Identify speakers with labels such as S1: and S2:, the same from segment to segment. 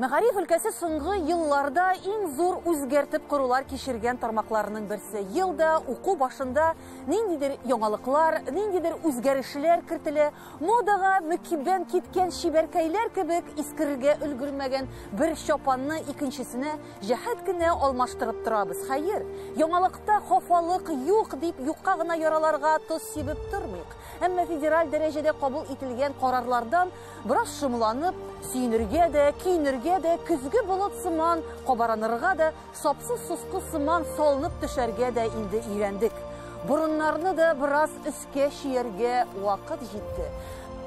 S1: Мәгариф өлкәсе соңгы елларда иң зур үзгәртеп корулар кичергән тармакларның берсе. Елда уку башында ниндидер яңалыклар, ниндидер үзгәрешләр кертелә. Модага мөкиббән киткән чибәркәйләр кебек искерергә өлгермәгән бер чапанны икенчесенә җәһәт кенә алмаштырып торабыз. Хәер, яңалыкта хафалык юк дип юкка гына яраларга тоз сибеп тормыйк. Әмма федераль дәрәҗәдә кабул ителгән карарлардан бераз шомланып, сөенергә дә, көенергә дә, көзге болыт сыман кабаранырга да, сапсыз соскы сыман салынып төшәргә дә инде өйрәндек. Борыннарны да бераз өскә чөяргә вакыт җитте.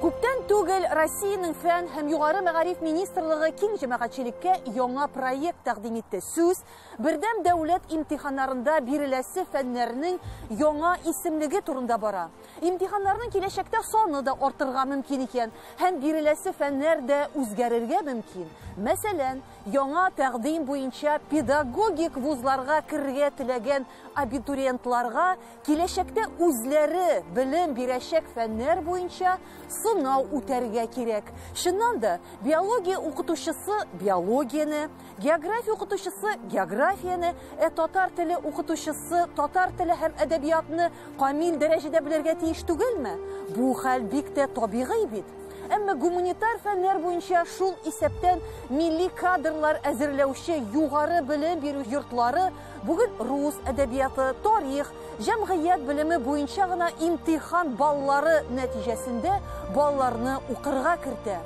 S1: Күптән түгел Россиянең фән һәм югары мәгариф министрлыгы киң җәмәгатьчелеккә яңа проект тәкъдим итте. Сүз бердәм дәүләт имтиханнарында биреләсе фәннәрнең яңа исемлеге турында бара. Имтиханнарның киләчәктә саны да артырга мөмкин икән, һәм биреләсе фәннәр дә үзгәрергә мөмкин. Мәсәлән, яңа тәкъдим буенча педагогик вузларга керергә теләгән абитуриентларга киләчәктә үзләре белем бирәчәк фәннәр буенча сынау үтәргә кирәк. Чыннан да, биология укытучысы биологияне, география укытучысы географияне, ә татар теле укытучысы татар теле һәм әдәбиятны камил дәрәҗәдә белергә тиеш түгелме? Бу хәл бик тә табигый бит. Әмма гуманитар фәннәр буенча шул исәптән милли кадрлар әзерләүче югары белем бирү йортлары бүген рус әдәбияты, тарих, җәмгыять белеме буенча гына имтихан баллары нәтиҗәсендә балаларны укырга кертә.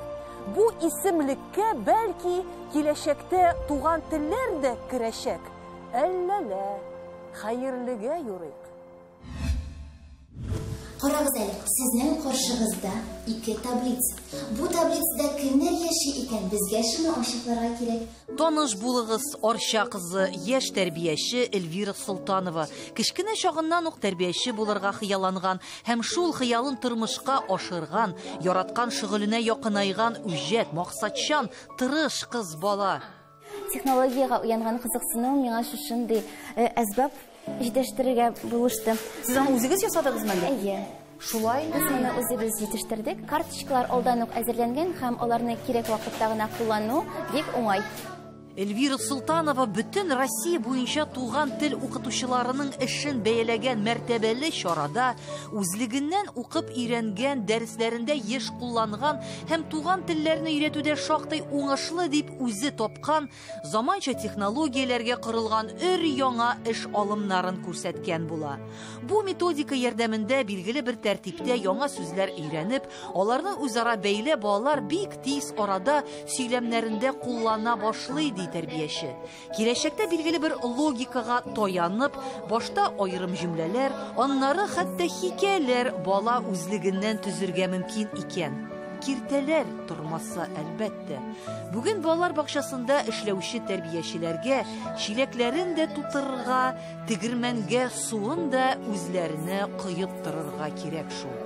S1: Бу исемлеккә бәлки киләчәктә туган телләр дә керәчәк. Әлләлә, хәерлегә юрыйк.
S2: Карагыз әле, сезнең каршыгызда ике таблица. Бу таблицада кемнәр яши икән, безгә шуны ачыкларга кирәк.
S1: Таныш булыгыз, Арча кызы, яшь тәрбияче Эльвира Солтанова. Кечкенә чагыннан ук тәрбияче булырга хыялланган һәм шул хыялын тормышка ашырган, яраткан шөгыленә якынайган үҗәт, максатчан, тырыш кыз бала.
S2: Технологиягә уянган кызыксыну миңа шушындый әсбап җитештерергә булышты.
S1: Сез аны үзегез ясадыгызмы әллә?
S2: Әйе.
S1: Шулай
S2: Без моны үзебез җитештердек. Карточкалар алдан ук әзерләнгән һәм аларны кирәк вакытта гына куллану бик уңай.
S1: Эльвира Султанова бөтен Россия буенча туган тел укытучыларының эшен бәяләгән мәртәбәле чарада үзлегеннән укып өйрәнгән, дәресләрендә еш кулланган һәм туган телләрне өйрәтүдә шактый уңышлы дип үзе тапкан заманча технологияләргә корылган өр-яңа эш алымнарын күрсәткән була. Бу методика ярдәмендә билгеле бер тәртиптә яңа сүзләр өйрәнеп, аларны үзара бәйләп балалар бик тиз арада сөйләмнәрендә куллана башлый, ди тәрбияче. Киләчәктә билгеле бер логикага таянып, башта аерым җөмләләр, аннары хәтта хикәяләр бала үзлегеннән төзергә мөмкин икән. Киртәләр тормаса, әлбәттә. Бүген балалар бакчасында эшләүче тәрбиячеләргә чиләкләрен дә тутырырга, тегермәнгә суын да үзләренә коеп торырга кирәк шул.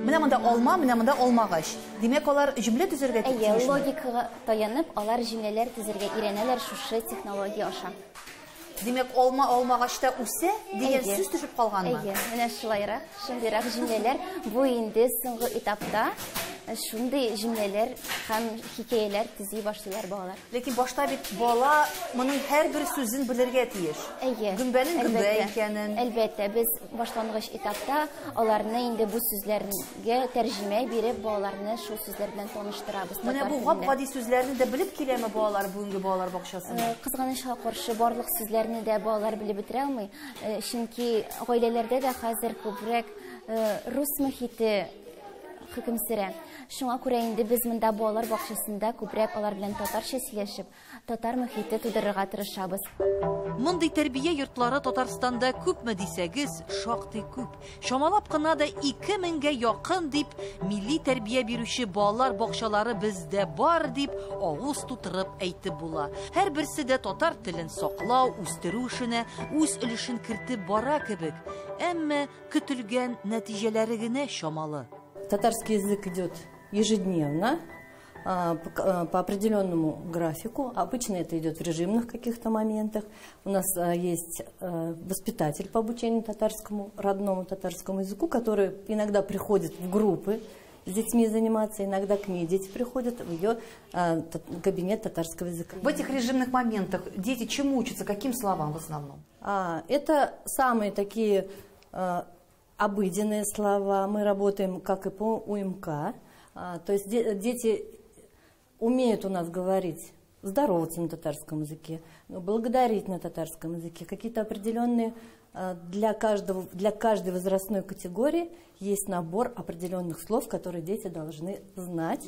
S1: Менә монда алма, менә монда алмагач. Димәк, алар җөмлә төзергә
S2: Әйе,
S1: тиешме?
S2: логикага таянып, алар җөмләләр төзергә өйрәнәләр шушы технология аша.
S1: Димәк, алма алмагачта үсә дигән
S2: Әйе.
S1: сүз төшеп калганмы?
S2: Әйе, менә шулайрак, шундыйрак җөмләләр. Бу инде соңгы этапта шундый җөмләләр һәм хикәяләр төзи башлыйлар балалар.
S1: Ләкин башта бит бала моның һәрбер сүзен белергә тиеш.
S2: Әйе.
S1: Гөмбәнең гөмбә
S2: Әлбәттә.
S1: икәнен.
S2: Әлбәттә, без башлангыч этапта аларны инде бу сүзләргә тәрҗемә биреп, балаларны шул сүзләр белән таныштырабыз.
S1: Менә
S2: татар
S1: бу
S2: телендә.
S1: гап-гади сүзләрне дә белеп киләме балалар бүгенге балалар бакчасында?
S2: Кызганычка каршы, барлык сүзләрне дә балалар белеп бетерә алмый. Чөнки гаиләләрдә дә хәзер күбрәк рус мөхите хөкем сөрә. Шуңа күрә инде без монда балалар бакчасында күбрәк алар белән татарча сөйләшеп, татар мөхите тудырырга тырышабыз.
S1: Мондый тәрбия йортлары Татарстанда күпме дисәгез, шактый күп. Чамалап кына да ике меңгә якын дип, милли тәрбия бирүче балалар бакчалары бездә бар дип авыз тутырып әйтеп була. Һәрберсе дә татар телен саклау, үстерү эшенә үз өлешен кертеп бара кебек. Әмма көтелгән нәтиҗәләре генә чамалы.
S3: Татарский язык идет ежедневно, по определенному графику. Обычно это идет в режимных каких-то моментах. У нас есть воспитатель по обучению татарскому, родному татарскому языку, который иногда приходит в группы с детьми заниматься, иногда к ней дети приходят в ее кабинет татарского языка.
S1: В этих режимных моментах дети чему учатся, каким словам в основном?
S3: Это самые такие обыденные слова. Мы работаем как и по УМК. То есть дети умеют у нас говорить, здороваться на татарском языке, благодарить на татарском языке. Какие-то определенные для каждой возрастной категории есть набор определенных слов, которые дети должны знать.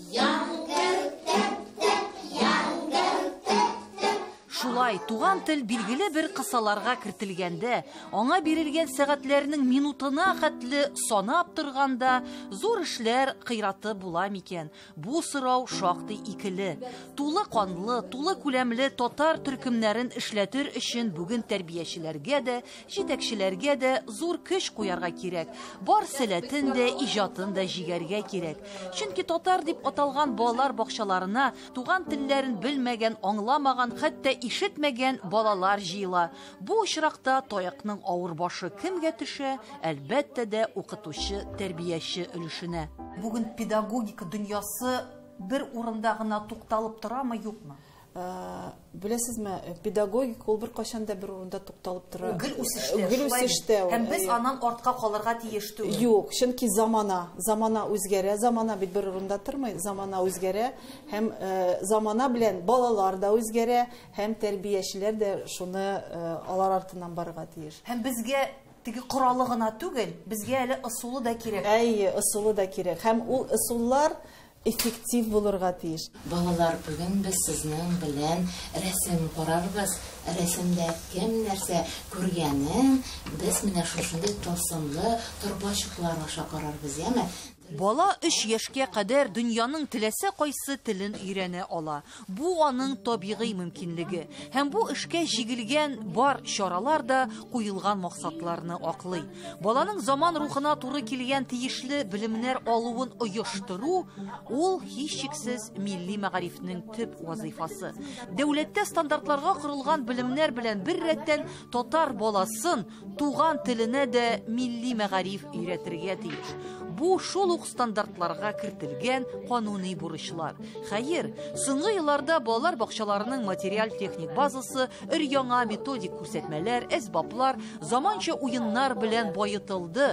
S1: Шулай, туган тел билгеле бер кысаларга кертелгәндә, аңа бирелгән сәгатьләрнең минутына хәтле санап торганда, зур эшләр кыйраты була микән? Бу сорау шактый икеле. Тулы канлы, тулы күләмле татар төркемнәрен эшләтер өчен бүген тәрбиячеләргә дә, җитәкчеләргә дә зур көч куярга кирәк. Бар сәләтен дә, иҗатын да җигәргә кирәк. Чөнки татар дип аталган балалар бакчаларына туган телләрен белмәгән, аңламаган, хәтта ишетмәгән балалар җыела. Бу очракта таякның авыр башы кемгә төшә? Әлбәттә дә укытучы, тәрбияче өлешенә. Бүген педагогика дөньясы бер урында гына тукталып торамы, юкмы?
S4: Беләсезме, педагогика ул бер кайчан да бер урында тукталып тора.
S1: Гел үсештә.
S4: Гел үсештә.
S1: Һәм без аннан артка калырга тиеш түгел.
S4: Юк, чөнки замана үзгәрә, замана бит бер урында тормый, замана үзгәрә һәм замана белән балалар да үзгәрә, һәм тәрбиячеләр дә шуны алар артыннан барырга тиеш.
S1: Һәм безгә теге коралы гына түгел, безгә әле ысулы да кирәк.
S4: Әйе, ысулы да кирәк. Һәм ул ысуллар эффектив булырга тиеш.
S5: Балалар, бүген без сезнең белән рәсем карарбыз. Рәсемдә кем нәрсә күргәнен без менә шушындый тылсымлы торбачыклар аша карарбыз, яме?
S1: Бала 3 яшькә кадәр дөньяның теләсә кайсы телен өйрәнә ала. Бу аның табигый мөмкинлеге. Һәм бу эшкә җигелгән бар чаралар да куелган максатларны аклый. Баланың заман рухына туры килгән тиешле белемнәр алуын оештыру ул һичшиксез милли мәгарифнең төп вазифасы. Дәүләттә стандартларга корылган белемнәр белән бер рәттән татар баласын туган теленә дә милли мәгариф өйрәтергә тиеш. Бу шул ук стандартларга кертелгән кануни бурычлар. Хәер, соңгы елларда балалар бакчаларының материаль-техник базасы өр-яңа методик күрсәтмәләр, әсбаплар, заманча уеннар белән байытылды.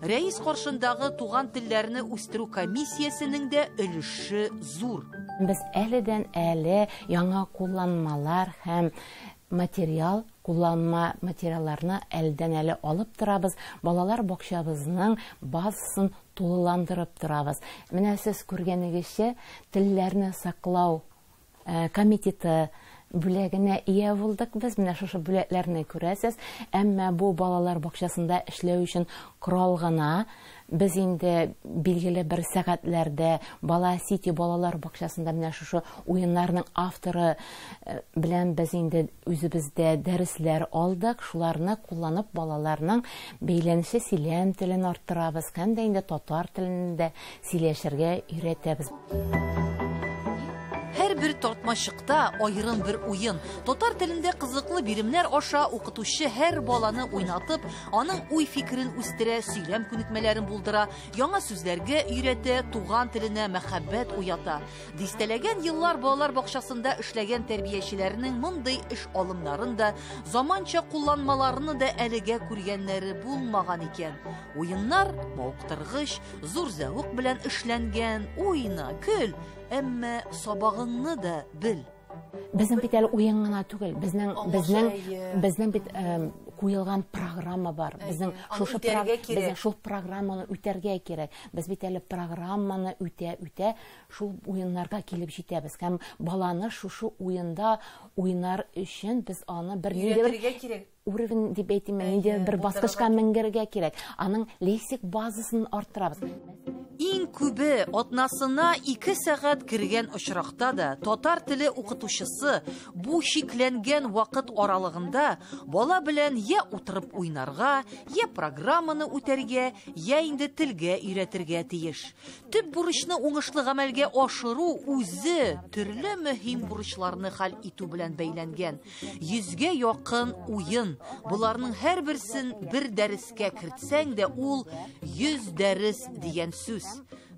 S1: Рәис каршындагы туган телләрне үстерү комиссиясенең дә өлеше зур.
S5: Без әледән-әле яңа кулланмалар һәм материал кулланма материалларны әлдән-әле алып торабыз. Балалар бакчабызның базасын тулыландырып торабыз. Менә сез күргәнегезчә, телләрне саклау комитеты бүләгенә ия булдык без. Менә шушы бүләкләрне күрәсез. Әмма бу балалар бакчасында эшләү өчен корал гына. Без инде билгеле бер сәгатьләрдә Бала Сити балалар бакчасында менә шушы уеннарның авторы белән без инде үзебездә дәресләр алдык. Шуларны кулланып балаларның бәйләнеше сөйләм телен арттырабыз һәм дә инде татар телендә сөйләшергә өйрәтәбез.
S1: Һәр бер тартмачыкта аерым бер уен. Татар телендә кызыклы биремнәр аша укытучы һәр баланы уйнатып, аның уй-фикерен үстерә, сөйләм күнекмәләрен булдыра, яңа сүзләргә өйрәтә, туган теленә мәхәббәт уята. Дистәләгән еллар балалар бакчасында эшләгән тәрбиячеләрнең мондый эш алымнарын да, заманча кулланмаларны да әлегә күргәннәре булмаган икән. Уеннар мавыктыргыч, зур зәвык белән эшләнгән, уйна, көл, әмма сабагыңны да бел.
S5: Безнең бит әле уен гына түгел, безнең бит куелган программа бар. Безнең шул программаны үтәргә кирәк. Без бит әле программаны үтә-үтә шул уеннарга килеп җитәбез. Һәм баланы шушы уенда уйнар өчен без аны бер уровень дип әйтим, ниндидер бер баскычка менгәргә кирәк. Аның лексик базасын арттырабыз.
S1: Иң күбе атнасына 2 сәгать кергән очракта да татар теле укытучысы бу чикләнгән вакыт аралыгында бала белән я утырып уйнарга, я программаны үтәргә, я инде телгә өйрәтергә тиеш. Төп бурычны уңышлы гамәлгә ашыру үзе төрле мөһим бурычларны хәл итү белән бәйләнгән. 100гә якын уен. Буларның һәрберсен бер дәрескә кертсәң дә ул 100 дәрес дигән сүз.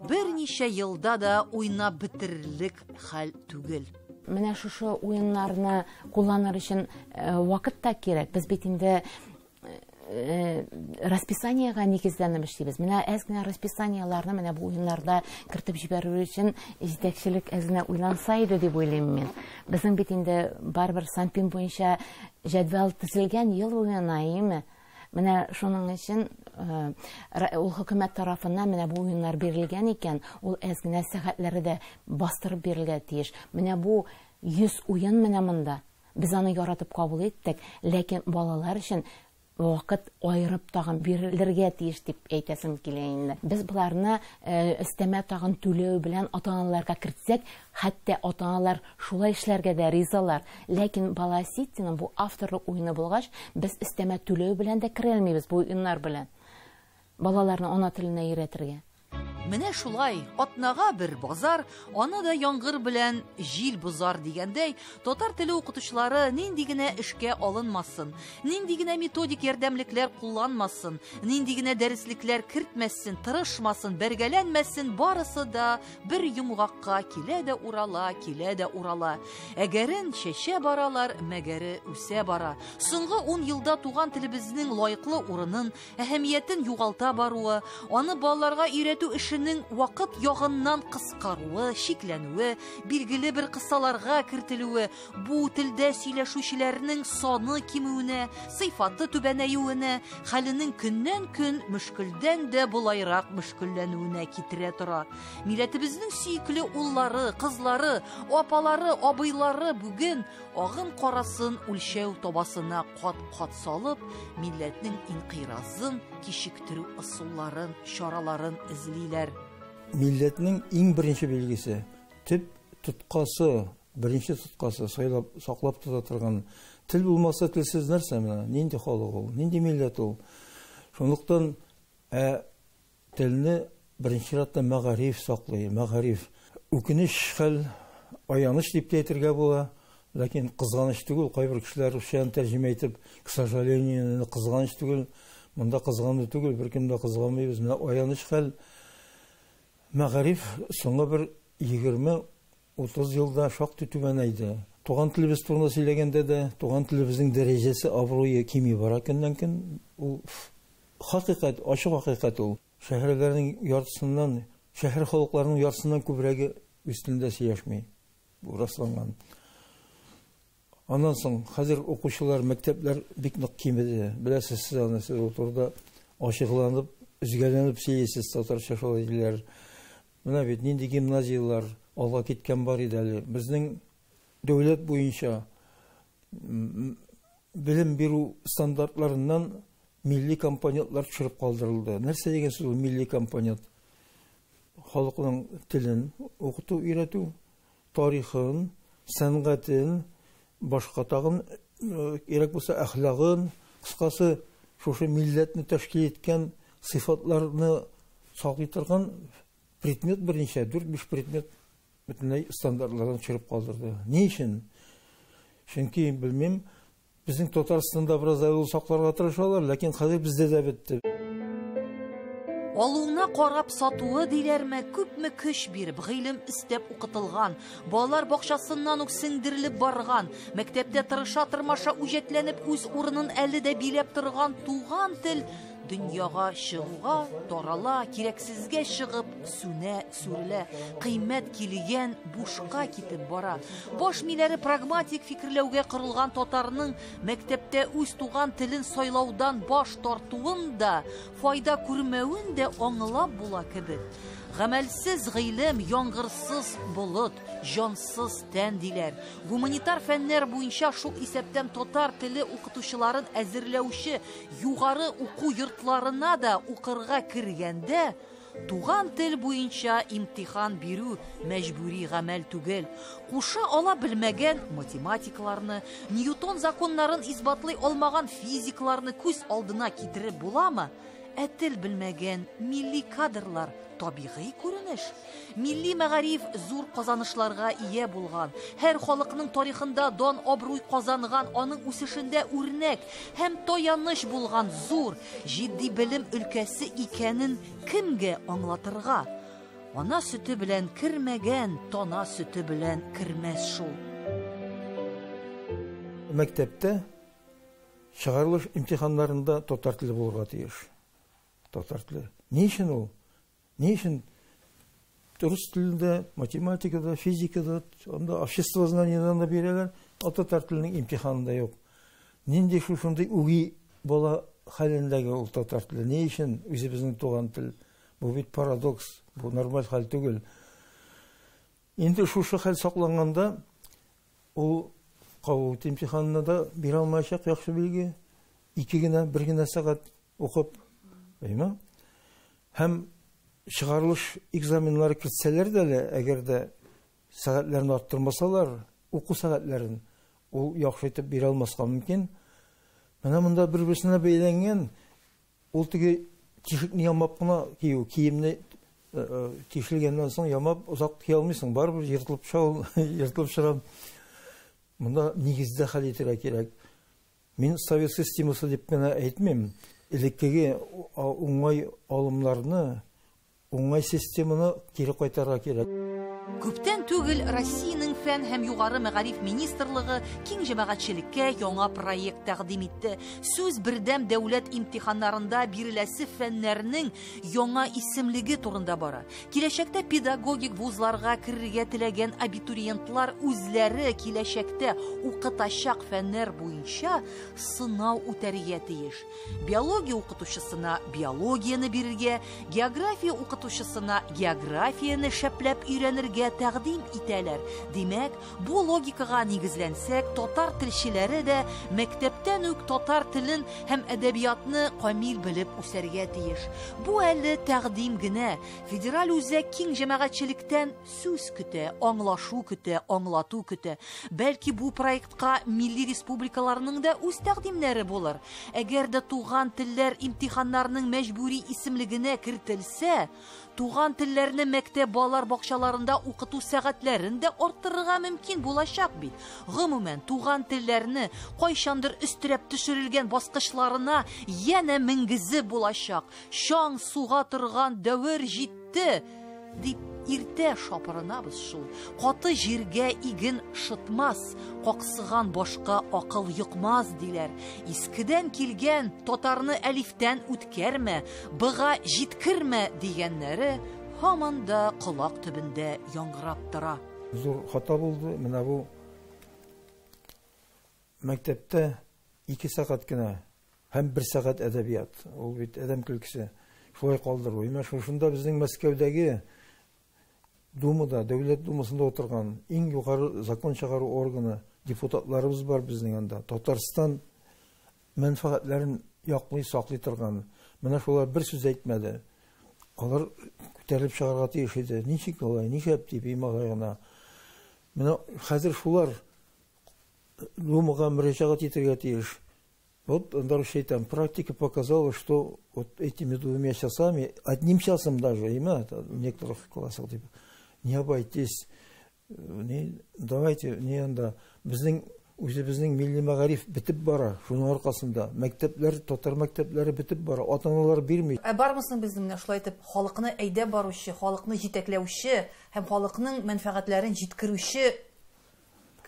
S1: берничә елда да уйнап бетерерлек хәл түгел.
S5: Менә шушы уеннарны кулланыр өчен вакыт та кирәк. Без бит инде расписаниега нигезләнеп эшлибез. Менә әз генә расписаниеларны менә бу уеннарда кертеп җибәрү өчен җитәкчелек әз генә уйланса иде дип уйлыйм мин. Безнең бит инде барыбер Санпин буенча җәдвәл төзелгән ел буена, әйеме? Менә шуның өчен ул хөкүмәт тарафыннан менә бу уеннар бирелгән икән, ул әз генә сәгатьләре дә бастырып бирелгән тиеш. Менә бу 100 уен менә монда. Без аны яратып кабул иттек, ләкин балалар өчен вакыт айырып тагын бирелергә тиеш дип әйтәсем килә инде. Без боларны өстәмә тагын түләү белән ата-аналарга кертсәк, хәтта ата-аналар шулай эшләргә дә ризалар. Ләкин Бала Ситиның бу авторлык уены булгач, без өстәмә түләү белән дә керә алмыйбыз бу уеннар белән. Балаларны ана теленә өйрәтергә.
S1: Менә шулай, атнага бер базар, аны да яңгыр белән җил бозар дигәндәй, татар теле укытучылары нинди генә эшкә алынмасын, нинди генә методик ярдәмлекләр кулланмасын, нинди генә дәреслекләр кертмәсен, тырышмасын, бәргәләнмәсен, барысы да бер йомгакка килә дә урала, килә дә урала. Әгәрен чәчә баралар, мәгәре үсә бара. Соңгы 10 елда туган телебезнең лаеклы урынын, әһәмиятен югалта баруы, аны балаларга өйрәтү эшенең вакыт ягыннан кыскаруы, чикләнүе, билгеле бер кысаларга кертелүе, бу телдә сөйләшүчеләрнең саны кимүенә, сыйфаты түбәнәюенә, хәленең көннән-көн мөшкелдән дә болайрак мөшкелләнүенә китерә тора. Милләтебезнең сөекле уллары, кызлары, апалары, абыйлары бүген агын карасын үлчәү табасына кат-кат салып, милләтнең инкыйразын кичектерү ысулларын, чараларын эзлиләр.
S6: Милләтнең иң беренче билгесе, төп тоткасы, беренче тоткасы, сайлап, саклап тота торган тел булмаса телсез нәрсә менә? Нинди халык ул, нинди милләт ул? Шунлыктан телне беренче чиратта мәгариф саклый, мәгариф. Үкенеч хәл, аяныч дип тә әйтергә була. Ләкин кызганыч түгел, кайбер кешеләр русчаны тәрҗемә итеп, к сожалению, кызганыч түгел. Монда кызгану түгел, беркем дә кызганмыйбыз. Менә аяныч хәл, мәгариф соңгы бер 20-30 елда шактый түбәнәйде. Туган телебез турында сөйләгәндә дә, туган телебезнең дәрәҗәсе, абруе кими бара көннән-көн. Ул хакыйкать, ачык хакыйкать ул. Шәһәрләрнең яртысыннан, шәһәр халыкларының яртысыннан күбрәге үз телендә сөйләшми. Бу расланган. Аннан соң хәзер укучылар, мәктәпләр бик нык кимеде. Беләсез сез аны, сез ул турыда ачыкланып, өзгәләнеп сөйлисез, татарча шулай диләр. Менә бит нинди гимназияләр алга киткән бар иде әле. Безнең дәүләт буенча белем бирү стандартларыннан милли компонентлар төшереп калдырылды. Нәрсә дигән сүз ул милли компонент? Халыкның телен укыту, өйрәтү, тарихын, сәнгатен, башка тагын кирәк булса әхлагын, кыскасы шушы милләтне тәшкил иткән сыйфатларны саклый торган предмет берничә, 4-5 предмет бөтенләй стандартлардан төшереп калдырды. Ни өчен? Чөнки белмим, безнең Татарстанда бераз ул сакларга тырышалар, ләкин хәзер бездә дә бетте.
S1: Алуына карап сатуы диләрме, күпме көч биреп, гыйлем истәп укытылган, балалар бакчасыннан ук сеңдерелеп барган, мәктәптә тырыша-тырмаша үҗәтләнеп үз урынын әле дә биләп торган туган тел дөньяга чыгуга тарала, кирәксезгә чыгып сүнә, сүрелә, кыйммәт килгән бушка китеп бара. Баш миләре прагматик фикерләүгә корылган татарның мәктәптә үз туган телен сайлаудан баш тартуын да, файда күрмәвен дә аңлап була кебек. Гамәлсез гыйлем, яңгырсыз болыт, җансыз тән диләр. Гуманитар фәннәр буенча шул исәптән татар теле укытучыларын әзерләүче югары уку йортларына да укырга кергәндә туган тел буенча имтихан бирү мәҗбүри гамәл түгел. Куша ала белмәгән математикларны, Ньютон законнарын исбатлый алмаган физикларны күз алдына китереп буламы? Ә тел белмәгән милли кадрлар табигый күренеш. Милли мәгариф зур казанышларга ия булган, һәр халыкның тарихында дан абруй казанган, аның үсешендә үрнәк һәм таяныч булган зур, җитди белем өлкәсе икәнен кемгә аңлатырга? Ана сөте белән кермәгән, тана сөте белән кермәс шул.
S6: Мәктәптә чыгарылыш имтиханнарында татар теле булырга тиеш. Татар теле. Ни өчен ул? Ни өчен рус телендә, математикада, физикада, анда обществознаниедан да бирәләр, ә татар теленең имтиханында юк. Нинди шушындый үги бала хәлендәге ул татар теле? Ни өчен үзебезнең туган тел? Бу бит парадокс, бу нормаль хәл түгел. Инде шушы хәл сакланганда, ул кабул итү имтиханына да бирә алмаячак яхшы билге. Ике генә, бер генә сәгать укып, әйме? Һәм чыгарылыш экзаменнары кертсәләр дә әле, әгәр дә сәгатьләрен арттырмасалар, уку сәгатьләрен ул яхшы итеп бирә алмаска мөмкин. Менә монда бер-берсенә бәйләнгән, ул теге тишекне ямап кына кию, киемне тишелгәннән соң ямап озак кия алмыйсың, барыбер ертылып чыга ул, ертылып чыга. Монда нигездә хәл итәргә кирәк. Мин совет системасы дип кенә әйтмим. Элеккеге уңай алымнарны, уңай системаны кире кайтарырга кирәк.
S1: Күптән түгел Россиянең фән һәм югары мәгариф министрлыгы киң җәмәгатьчелеккә яңа проект тәкъдим итте. Сүз бердәм дәүләт имтиханнарында биреләсе фәннәрнең яңа исемлеге турында бара. Киләчәктә педагогик вузларга керергә теләгән абитуриентлар үзләре киләчәктә укытачак фәннәр буенча сынау үтәргә тиеш. Биология укытучысына биологияне бирергә, география укытучысына географияне шәпләп өйрәнергә тәкъдим итәләр. Димәк, бу логикага нигезләнсәк, татар телчеләре дә мәктәптән үк татар телен һәм әдәбиятны камил белеп үсәргә тиеш. Бу әле тәкъдим генә. Федераль үзәк киң җәмәгатьчелектән сүз көтә, аңлашу көтә, аңлату көтә. Бәлки бу проектка милли республикаларның да үз тәкъдимнәре булыр. Әгәр дә туган телләр имтиханнарының мәҗбүри исемлегенә кертелсә, туган телләрне мәктәп балалар бакчаларында укыту сәгатьләрен дә арттырырга мөмкин булачак бит. Гомумән, туган телләрне кайчандыр өстерәп төшерелгән баскычларына янә менгезеп булачак. Чаң суга торган дәвер җитте дип иртә шапырынабыз шул. Каты җиргә иген шытмас, каксыган башка акыл йокмас диләр. Искедән килгән татарны әлифтән үткәрмә, быга җиткермә дигәннәре һаман да колак төбендә яңгырап тора.
S6: Зур хата булды. Менә бу мәктәптә 2 сәгать кенә һәм 1 сәгать әдәбият. Ул бит адәм көлкесе. Шулай калдыру. Имеш, шушында безнең Мәскәүдәге Думада, Дәүләт Думасында утырган иң югары закон чыгару органы депутатларыбыз бар безнең анда. Татарстан мәнфәгатьләрен яклый, саклый торган. Менә шулар бер сүз әйтмәде. Алар күтәрелеп чыгарга тиеш иде. Ничек алай, нишләп дип имагай гына. Менә хәзер шулар Думага мөрәҗәгать итәргә тиеш. Вот, Андрей там практика показала, что вот этими 2 часами, одним часом даже, именно в некоторых классах, типа, не обойтись, не, давайте, не анда, безнең, үзебезнең милли мәгариф бетеп бара, шуның аркасында мәктәпләр, татар мәктәпләре бетеп бара, ата-аналар бирми.
S1: Ә бармысың безнең менә шулай итеп халыкны әйдәп баручы, халыкны җитәкләүче һәм халыкның мәнфәгатьләрен җиткерүче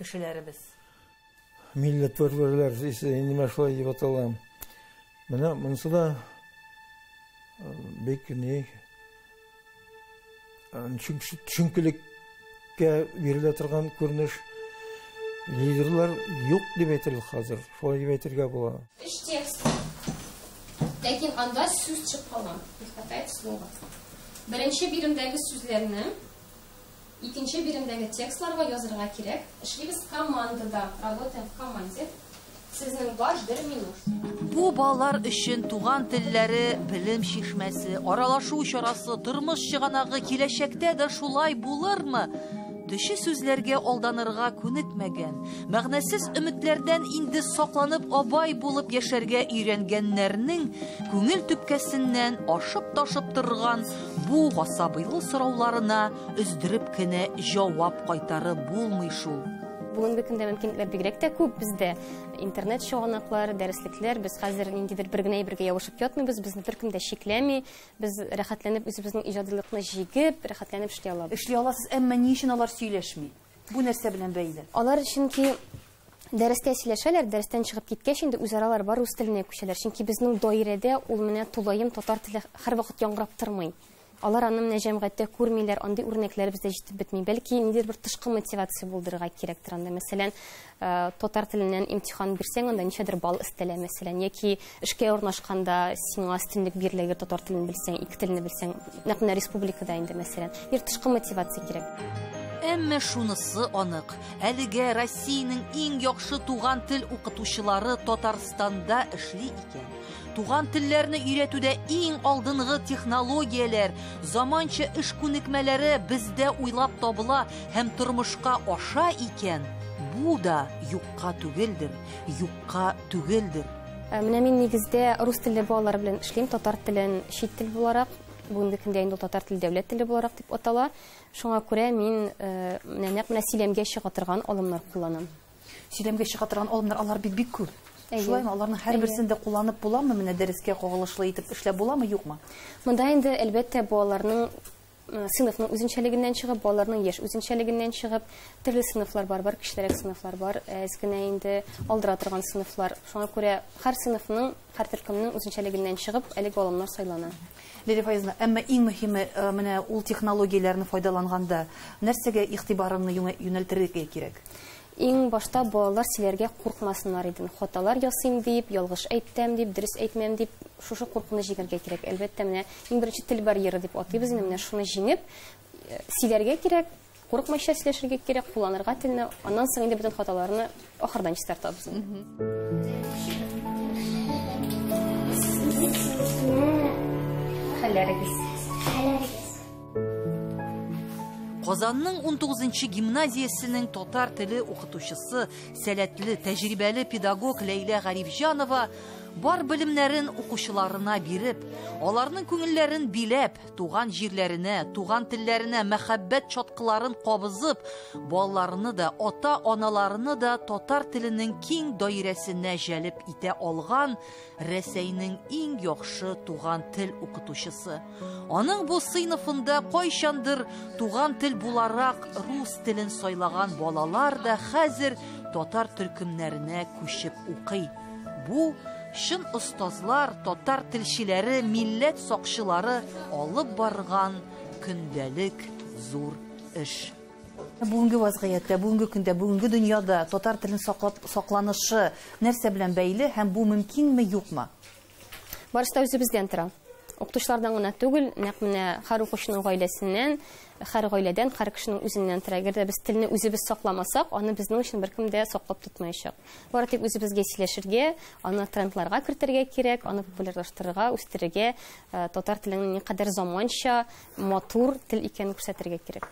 S1: кешеләребез?
S6: Милләтпәрвәрләр, инде менә шулай дип атала. Менә монысы да бик ни, төшенкелеккә бирелә торган күренеш. Лидерлар юк дип әйтерлек хәзер, шулай дип әйтергә була.
S7: Өч текст. Ләкин анда сүз чыгып калган. Не хватает слова. Беренче биремдәге сүзләрне икенче биремдәге текстларга язырга кирәк. Эшлибез командада, работаем в команде. Сезнең бар 1 минут.
S1: Бу балалар өчен туган телләре белем чишмәсе, аралашу чарасы, тормыш чыганагы киләчәктә дә шулай булырмы? Төче сүзләргә алданырга күнекмәгән, мәгънәсез өметләрдән инде сакланып абай булып яшәргә өйрәнгәннәрнең күңел төпкәсеннән ашып-ташып торган бу гасабыйлы сорауларына өздереп кенә җавап кайтарып булмый шул.
S7: Бүгенге көндә мөмкинлекләр бигрәк тә күп бездә. Интернет чыганаклар, дәреслекләр, без хәзер ниндидер бер генә әйбергә ябышып ятмыйбыз, безне беркем дә чикләми. Без рәхәтләнеп үзебезнең иҗадилыкны җигеп, рәхәтләнеп эшли алабыз.
S1: Эшли аласыз, әмма ни өчен алар сөйләшми? Бу нәрсә белән бәйле?
S7: Алар чөнки дәрестә сөйләшәләр, дәрестән чыгып киткәч инде үзара алар бар рус теленә күчәләр. Чөнки безнең даирәдә ул менә тулаем татар теле һәрвакыт яңгырап тормый. Алар аны менә җәмгыятьтә күрмиләр, андый үрнәкләр бездә җитеп бетми. Бәлки ниндидер бер тышкы мотивация булдырырга кирәктер анда. Мәсәлән, татар теленнән имтихан бирсәң, анда ничәдер балл өстәлә, мәсәлән, яки эшкә урнашканда сиңа өстенлек бирелә, әгәр татар телен белсәң, ике телне белсәң, нәкъ менә республикада инде, мәсәлән, бер тышкы мотивация кирәк.
S8: Әмма шунысы анык, әлегә Россиянең иң яхшы туган тел укытучылары Татарстанда эшли икән. Туган телләрне өйрәтүдә иң алдынгы технологияләр, заманча эш күнекмәләре бездә уйлап табыла һәм тормышка аша икән, бу да юкка түгелдер, юкка түгелдер.
S7: Менә мин нигездә рус телле балалар белән эшлим, татар телен чит тел буларак, бүгенге көндә инде ул татар теле дәүләт теле буларак дип атала. Шуңа күрә мин менә нәкъ менә сөйләмгә чыга торган алымнар кулланам.
S1: Сөйләмгә чыга торган алымнар алар бит бик күп. Шулаймы, аларның һәрберсен дә кулланып буламы, менә дәрескә кагылышлы итеп эшләп буламы, юкмы?
S7: Монда инде әлбәттә балаларның сыйныфның үзенчәлегеннән чыгып, балаларның яшь үзенчәлегеннән чыгып, төрле сыйныфлар бар, бар кечерәк сыйныфлар бар, әз генә инде алдыра торган сыйныфлар. Шуңа күрә һәр сыйныфның, һәр төркемнең үзенчәлегеннән чыгып, әлеге алымнар сайлана.
S1: Лилия Фаизовна, әмма иң мөһиме менә ул технологияләрне файдаланганда нәрсәгә игътибарыңны юнәлтергә кирәк?
S7: Иң башта балалар сөйләргә куркмасыннар иде. Хаталар ясыйм дип, ялгыш әйтәм дип, дөрес әйтмәм дип, шушы куркуны җиңәргә кирәк. Әлбәттә, менә иң беренче тел барьеры дип атыйбыз инде, менә шуны җиңеп сөйләргә кирәк, курыкмыйча сөйләшергә кирәк, кулланырга телне, аннан соң инде бөтен хаталарны ахырдан чистартабыз. Хәлләрегез.
S2: Хәлләрегез.
S8: Казанның 19-нчы гимназиясенең татар теле укытучысы, сәләтле, тәҗрибәле педагог Ләйлә Гарифҗанова бар белемнәрен укучыларына биреп, аларның күңелләрен биләп, туган җирләренә, туган телләренә мәхәббәт чаткыларын кабызып, балаларны да, ата-аналарны да татар теленең киң даирәсенә җәлеп итә алган Рәсәйнең иң яхшы туган тел укытучысы. Аның бу сыйныфында кайчандыр туган тел буларак рус телен сайлаган балалар да хәзер татар төркемнәренә күчеп укый. Бу чын остазлар, татар телчеләре, милләт сакчылары алып барган көндәлек зур эш.
S1: Бүгенге вазгыятьтә, бүгенге көндә, бүгенге дөньяда татар телен сакланышы нәрсә белән бәйле һәм бу мөмкинме, юкмы?
S7: Барысы да үзебездән тора. Укытучылардан гына түгел, нәкъ менә һәр укучының гаиләсеннән, һәр гаиләдән, һәр кешенең үзеннән тора. Әгәр дә без телне үзебез сакламасак, аны безнең өчен беркем дә саклап тотмаячак. Бары тик үзебезгә сөйләшергә, аны трендларга кертергә кирәк, аны популярлаштырырга, үстерергә, татар теленең никадәр заманча, матур тел икәнен күрсәтергә кирәк.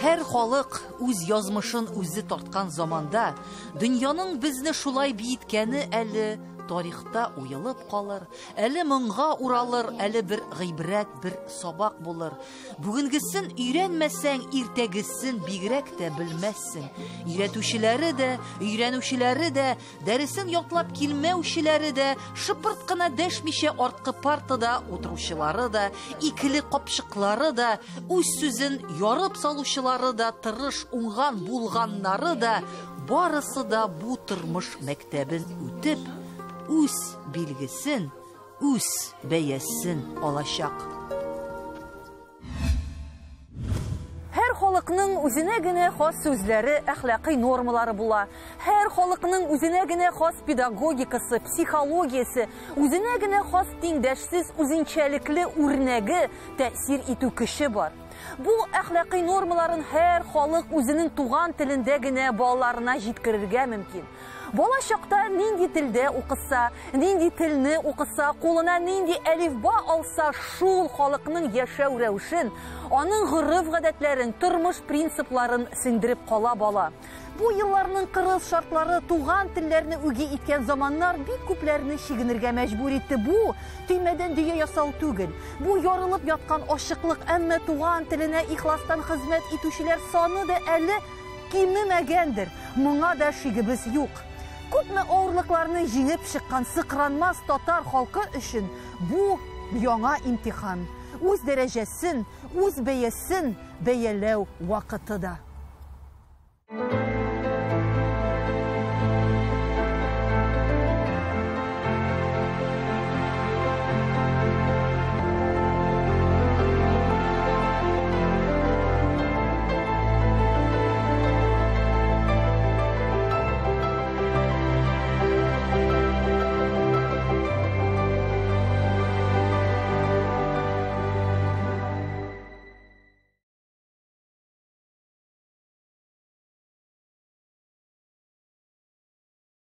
S8: Һәр халык үз язмышын үзе тарткан заманда, дөньяның безне шулай биеткәне әле тарихта уелып калыр, әле моңга уралыр, әле бер гыйбрәт, бер сабак булыр. Бүгенгесен өйрәнмәсәң, иртәгесен бигрәк тә белмәссең. Өйрәтүчеләре дә, өйрәнүчеләре дә, дәресен ятлап килмәүчеләре дә, шыпырт кына дәшмичә арткы партада утыручылары да, икеле капчыклары да, үз сүзен ярып салучылары да, тырыш уңган булганнары да, барысы да бу тормыш мәктәбен үтеп, үз билгесен, үз бәясен алачак.
S1: Һәр халыкның үзенә генә хас сүзләре, әхлакый нормалары була. Һәр халыкның үзенә генә хас педагогикасы, психологиясе, үзенә генә хас тиңдәшсез үзенчәлекле үрнәге, тәэсир итү көче бар. Бу әхлакый нормаларын һәр халык үзенең туган телендә генә балаларына җиткерергә мөмкин. Бала чакта нинди телдә укыса, нинди телне укыса, кулына нинди әлифба алса, шул халыкның яшәү рәвешен, аның гореф-гадәтләрен, тормыш принципларын сеңдереп кала бала. Бу елларның кырыс шартлары туган телләрне үги иткән заманнар бик күпләрне чигенергә мәҗбүр итте. Бу төймәдән дөя ясау түгел. Бу ярылып яткан ачыклык, әмма туган теленә ихластан хезмәт итүчеләр саны да әле кимемәгәндер, моңа да шигебез юк. Күпме авырлыкларны җиңеп чыккан сыкранмас татар халкы өчен бу яңа имтихан. Үз дәрәҗәсен, үз бәясен бәяләү вакыты да.